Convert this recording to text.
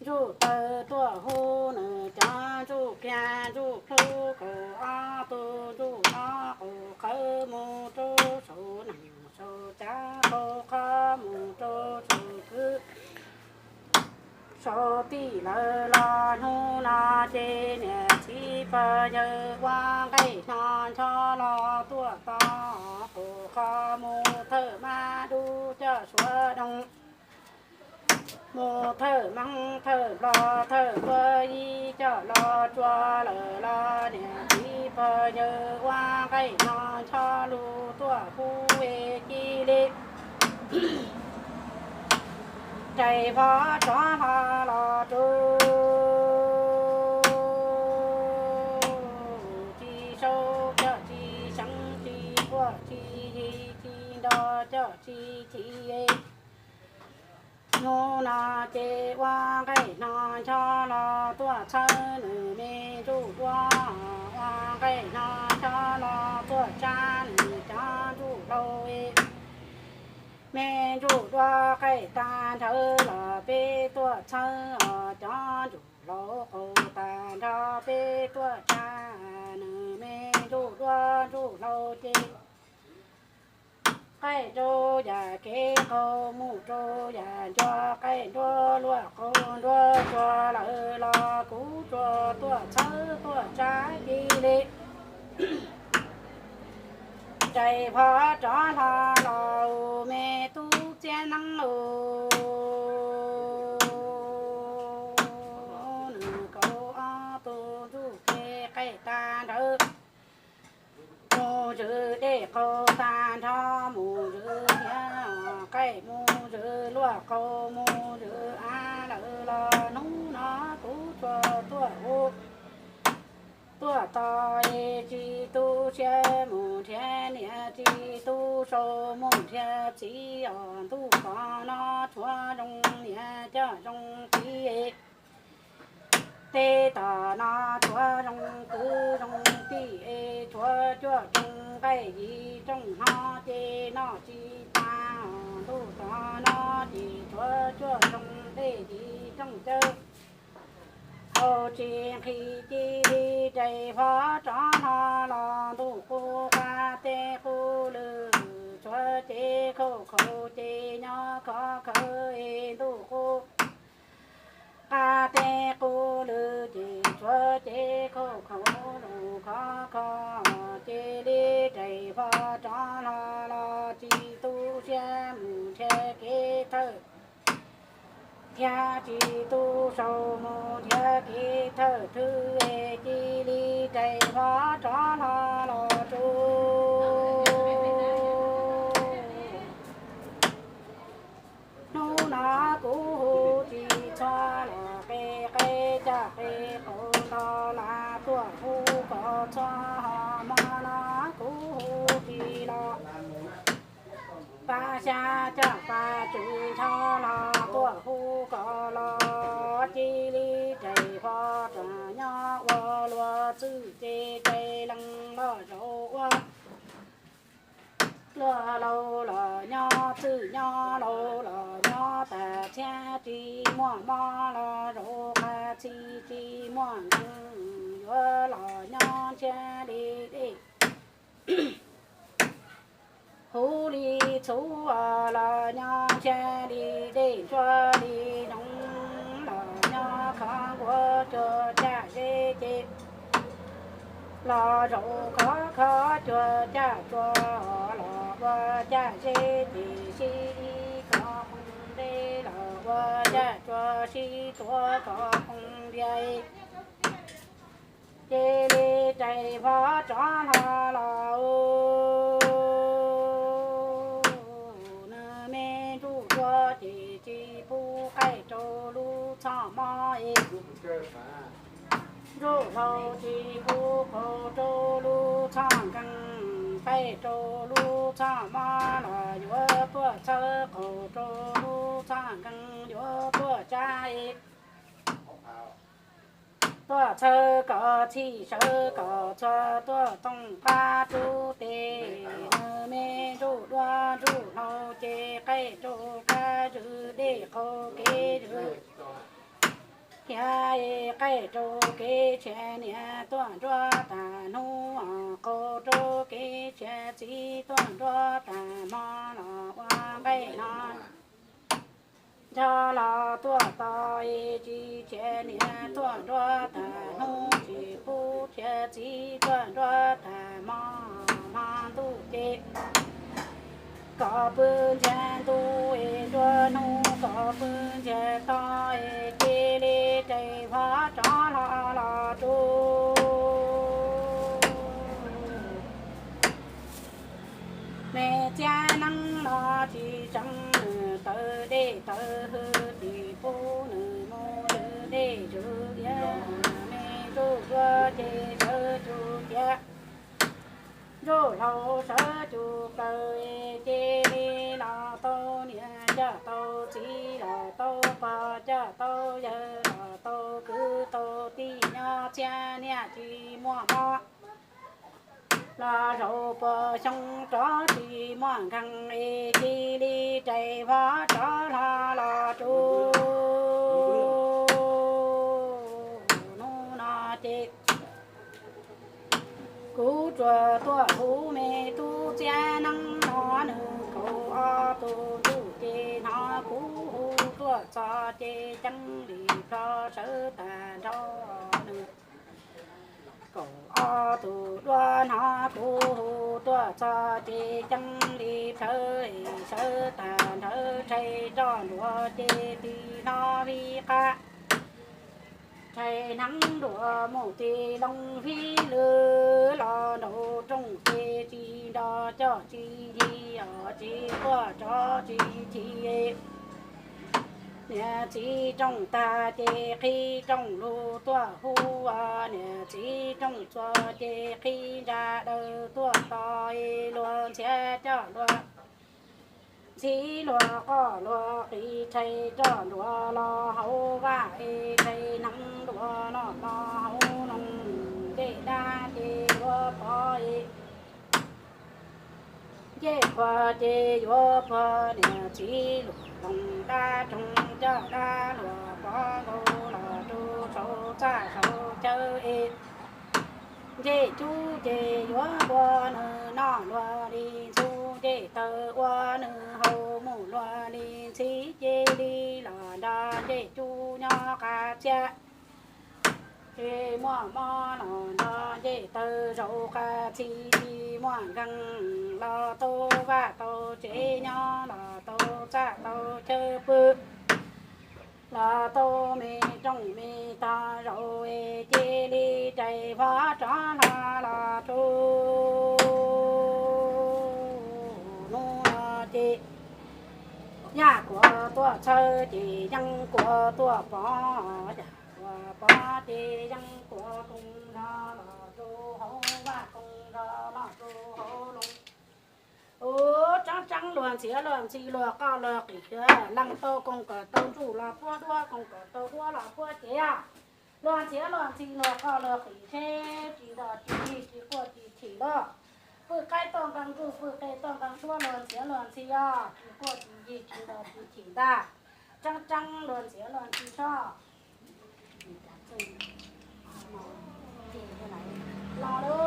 Ntsuj taw tuaj hu nws cov ntsuj kiag ntsuj plub kaum ob tug ntsuj no qaum qawv mus rau saum nees saum tsav qaum qhov mus rau saum kwv saum tij lawm los hnub no ces niam txiv pog yawg ua nqaij hno ncho los tuaj tos qaum qhov mus thawj mab dub coj suav doog. Mus thawj meeb thawj nplog thawj npua yib coj los tsuas lawm los niam txiv pog yawg ua nqaij hno ncho lus tuaj hu es cia li rais vov rov hlo los rau tsis sau coj tsis seev tsis quaj tsis yig tsis nto coj tsis chim. Hnub no ces ua nqaij hno ncho los tuaj txhawb nws me ntsuj duab, ua nqaij hno ncho los tuaj tsa nws cov ntsuj hlauv. Me ntsuj duab qaij tag nrhawv los peb tuaj txhawb os cov ntsuj hlauv qaug tag nrho peb tuaj tsa nws me ntsuj duab ntsuj hlauv ces qaij rau yam kev qaug mus rau yam ncua, qaij nruab luaj qaug nruab tsuas lawm los kuv tsuas tuaj txhawb tuaj tsa cia li rais vov rov hlo los me tub txiab neeb os. Nws kaum ob tug ntsuj plig qaij tag nrhawv mus zwm dej qaug tag nrho mus zwm hiav qaij mus zwm luaj qaug mus zwm av lawm los hnub no kuv tsuas tuaj hu tuaj tos es tsis tu siab mus nrhiav niam tsis tu sau mus nrhiav txiv os. Ntuj tom no tshuav zoo niam coj zoo txiv, teb tom no tshuav zoo kwv zoo tij es tshuav cuaj rooj nqaij yim rooj hno ces noj tsis tag os. Ntuj tom no ces tshuav cuaj rooj dej yim rooj cawv, hau tsis nqhis cia li rais vov rov hlo los ntuj qub qab teb qub lwm, tshuav cev khaub khaus ces nyob khov khawv es ntuj qub qab teb qub lwm ces tshuav cev khaub khaus los khov kho, cia li rais vov rov hlo los tsis tu siab mus nrhiav kev thawj thiab tsis tu sau mus nrhiav kev thawj thwj es cia li rais vov rov hlo los rau hnub no kuv hu tsis txog los qe qe caj qe qaug nto las tuaj hu kom txog hmo no kuv hu tsis los pab xyab caj pab tswv ncho los tuaj hu kom los cia li rais vov rov nyob ua luag txwj ces rais lees los zaum ua luag laus los nyob txwj nyob laus los nyob tas txhiab tsis muaj mob los zaum qab txi tsis muaj nkees yuav los nyob ntshiab li dej huv li txhuv los nyob ntshiab li dej ntsuab li noov los nyob khov nkuav cuag caj zeb ces los zaum khov kho cuag caj tsua los ua caj zeb ces sib ib khov qoo nte los ua caj tsua sib tuav khov qoo ntiag. Cia li rais vov rov hlo los nws me ntsuj dua ces tsis pub qaij rau lub txhoj mob es ntsuj laus tsis pub qaug rau lub txhoj nkees, qaij rau lub txhoj mob los yuav tuaj txhawb, qaug rau lub txhoj nkees yuav tuaj tsa es tuaj txhawb kom txhij sawv kom txhua tuaj tooj qab rub tes. Nws me ntsuj dua ntsuj laus ces qaij rau qab zwm dej qaug kev zwm Niam qaij rau kev tshiab niam tuaj nruab tag hnub, qaug rau kev tshiab txiv tuaj nruab tag hmo los ua nqaij no. Nco los tuaj tos es tsis tshiab niam tuaj nruab tag hnub, tsis pub tshiab txiv tuaj nruab tag hmo, hmo ntuj ces kom pw ntsiag ntuj es nruab hnub kom pw ntsiag to es cia li rais vov rov hlo los rau. Me txiab neeb no tsis tseev nws taw dej taw hwj, tsis pub nws mus zwm dej zwm iav. Me ntsuj duav ces sawv tsuj ciav, ntsuj hlauv sawv tsuj plaws, cia li los tau niam coj tau txiv, los tau pog coj tau yawg, los tau kwv tau tij, nyob txhiab niaj tsis muaj mob, los zaum pua xyoo rov tsis muaj nkeeg es cia li rais vov rov hlo los rau. Hnub no ces kuv tsuas tuaj hu me tub txiab neeb no, nws kaum ob tug ntuj ces hnov kuv hu tuaj txog ces ceeb li plho sawv tag nrho nws. Kaum ob tug duab hnov kuv hu tuaj txog ces ceeb li plhawv sawv tag nrho, rhais roj nruas ces tig hlo vij qab, rhais hneev nruas mus tig loo vij lwm, los nraum rooj ces tsis nro coj tsis yig, tsis quaj rov tsis chim. Niam txiv rooj tag ces qhib rooj lug tuaj hu, niam txiv rooj txuas ces qhib ntsa daws tuaj tos, luag ntxhiav coj luag ntxhib, luag qoj luag qis, rhais roj nruas los hauv vaj es rhais hneev nruas los los hauv loog, ncej dab ces yuav pov es ncej phuag ces yuav phuag, niam txiv luag loog dab roog coj dab luag pov nkaus los rau saum txaj saum chaw es ncej cub ces yuav ua nws noj luag li ntxhub, ncej taw ua nws haus mus luag li ntxhib, cia li los nrog ncej cub nyob qab txhiab. Ces muaj mob los nrog ncej taw zaum qab txhib, tsis muaj nkeeg los tau vaj tau tsev nyob, los tau txaj tau chaw pw, los tau me rooj me tog zaum es cia li rais vov rov hlo los rau. Hnub no ces yaj kuav tuaj txhawb ces yeeb kuav tuaj pov, yaj kuav pov ces yeeb kuav koog nrov los rau hauv vaj, koog nrov los rau hauv loog. Ub, tseeb tseeb luag ntxhiav luag ntxhi luag qoj luag qis, leej tau koog kom tau ntsuj los puab duab, koog kom tau duab los puab cev. Luag ntxhiav luag ntxhi luag qoj luag qis seb tsis nrog tsis yig tsis quaj tsis chim lawm. Pw qaib tuaj nqee ntsuj pw qe tuaj nqee duab, luag ntxhiav luag ntxhi os, tsis quaj tsis yig tsis nrog tsis chim ntag. Tseeb tseeb luag ntxhiav luag ntxhi soj. Los lawm,